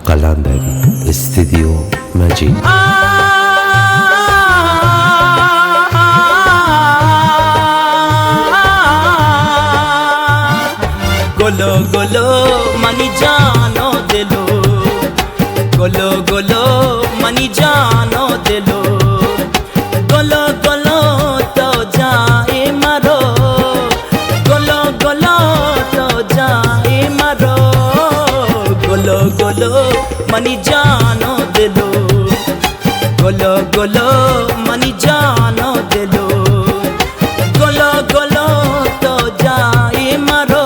قلندری استودیو مجید۔ گلو گلو منی جان و دلو، گلو گلو منی جان و دلو، گلو گلو تو جائے مرو، گلو گلو تو جائے مرو، گلو گلو منی جان و دلو، گلو گلو منی جان و دلو، گلو گلو تو جائے مرو،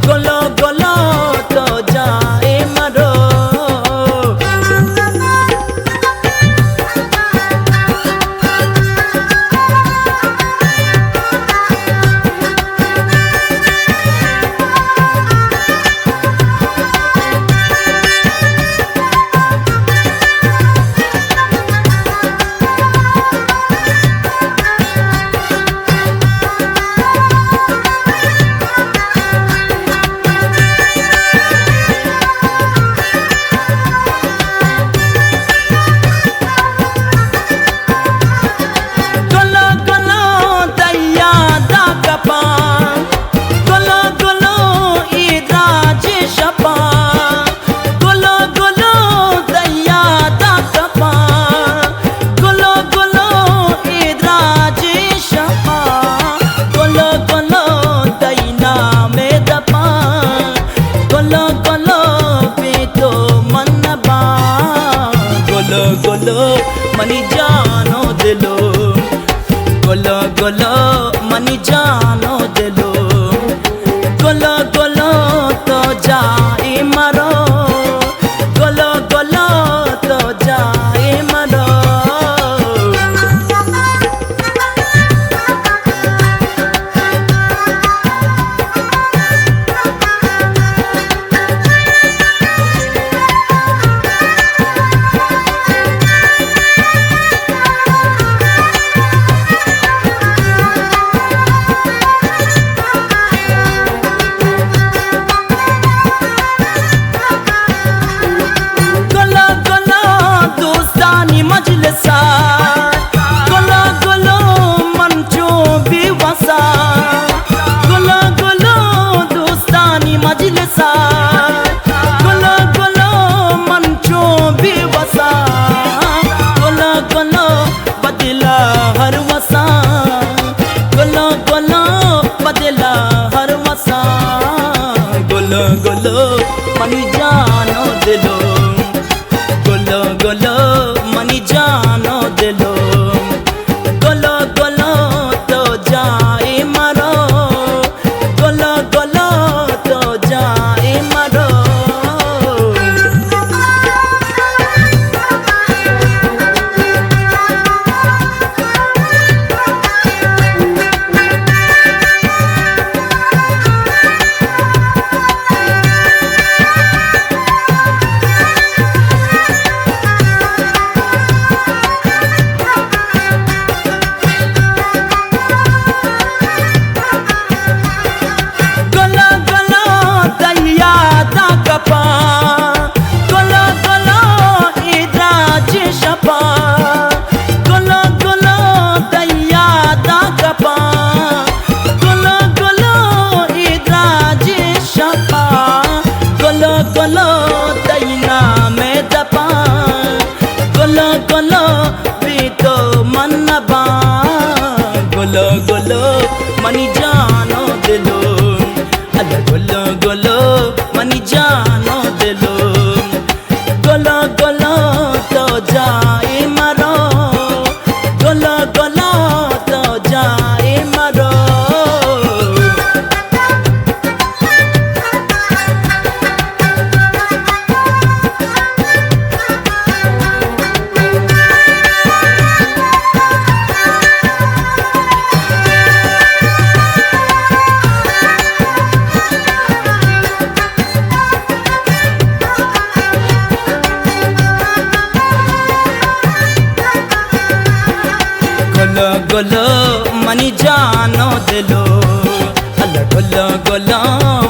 گلو گلو تو جائے مرو۔ گلو گلو دیا دا کپاں، گلو گلو اے دراجیں شپاں، گلو گلو دیا دا کپاں، گلو گلو اے دراجیں شپاں، گلو گلو دئی نام دپاں، گلو گلو بے تو من نباں، گلو گلو منی جان و دلو، گلو گلو منی جان و دلو، گلو گلو تو جائے مرو، گلو گلو تو جائے مرو۔ گلو گلو دوستانی مجلسا، گلو گلو من چو بے وسا، گلو گلو دوستانی مجلسا، گلو گلو من چو بے وسا، گلو گلو بدلا ہر وسا، گلو گلو بدلا ہر وسا، گلو گلو منی جان و دلو، گلو گلو منی جان و دلو، گلو گلو تو جائے مرو، گلو گلو تو جائے مرو۔ گلو گلو دیا دا کپاں، گلو گلو اے دراجیں شپاں، گلو گلو دیا دا کپاں، گلو گلو اے دراجیں شپاں، گلو گلو دئی نام دپاں، گلو گلو بے تو من نباں، گلو گلو منی جان و دلو، اللہ گلو گلو منی جان و دلو، گلو گلو تو جائے مرو، گلو گلو تو جائے مرو۔ گلو گلو منی جان و دلو، اللہ گلو گلو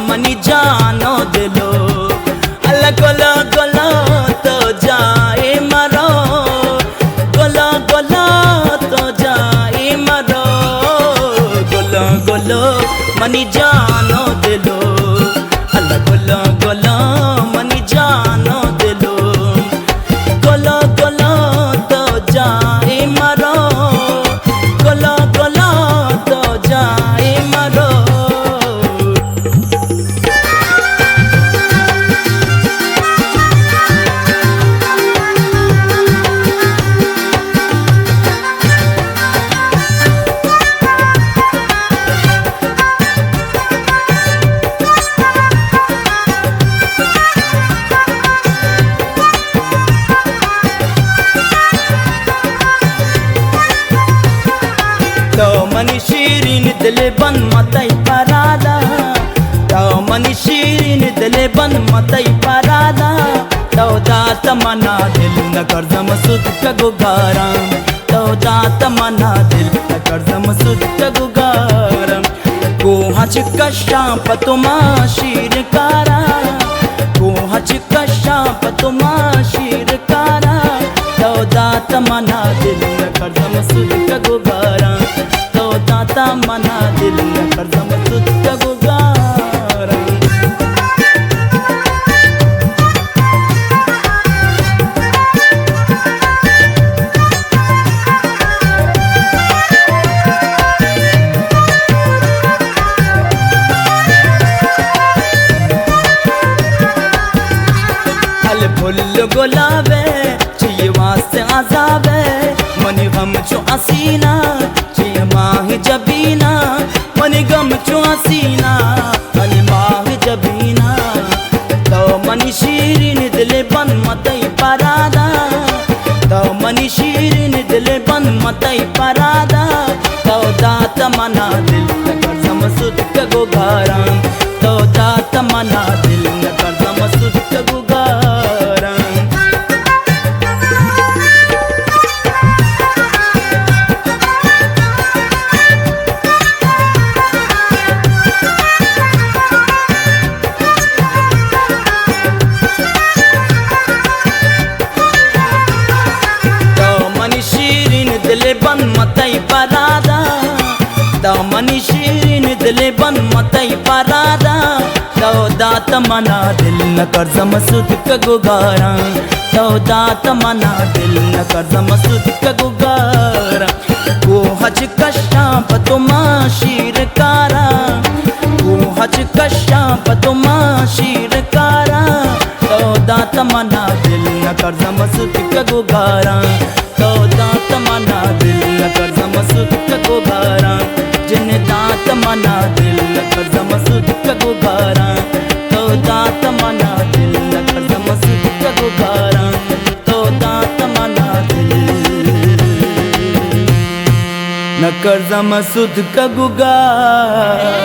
منی جان و دلو، گلو گلو تو جائے مرو، گلو گلو تو جائے مرو، گلو گلو منی جانو دلو، اللہ گلو گلو منی جانو دلو، گلو گلو تو جائے مرو، گلو گلو تو جائے مرو۔ تو منی شیرین دل بند متئی پرادا، تو منی شیرین دل بند متئی پرادا، تو دات منا دل نہ کرزم ستکگ و گاراں، تو دات منا دل نہ کرزم ستکگ و گاراں۔ کوہ چہ کشاں پہ تو ما شیر کارا، کوہ چہ کشاں پہ تو ما شیر کارا، تو دات منا دل نہ کرزم ستکگ و گاراں، تو دات منا دل نہ کرزم ستکگ و گاراں۔ ال پھل گلابے، چی واسطے عذابے، منی غم چو حسینہ، چی ماہ جبینہ، منی غم چو حسینہ، منی ماہ جبینہ۔ تو منی شیرین دل بند متئی پرادا، تو منی شیرین دل بند متئی پرادا، تو دات منا دل نہ کرزم ستکگ و گاراں، تو دات منا دل نہ کرزم ستکگ و گاراں۔ تو منی شیرین دل بند متئی پرادا، تو منی شیرین دل بند متئی پرادا، تو دات منا دل نہ کرزم ستکگ و گاراں، تو دات منا دل نہ کرزم ستکگ و گاراں۔ کوہ چہ کشاں پہ تو ما شیر کارا، کوہ چہ کشاں پہ تو ما شیر کارا، تو دات منا دل نہ کرزم ستکگ و گاراں، تو دات منا دل نہ کرزم ستکگ و گاراں، جن دات منا دل نہ کرزم ستکگ و گاراں، تو دات منا دل نہ کرزم ستکگ و گاراں۔ تو دات منا دل نہ کرزم ستکگ و گاراں۔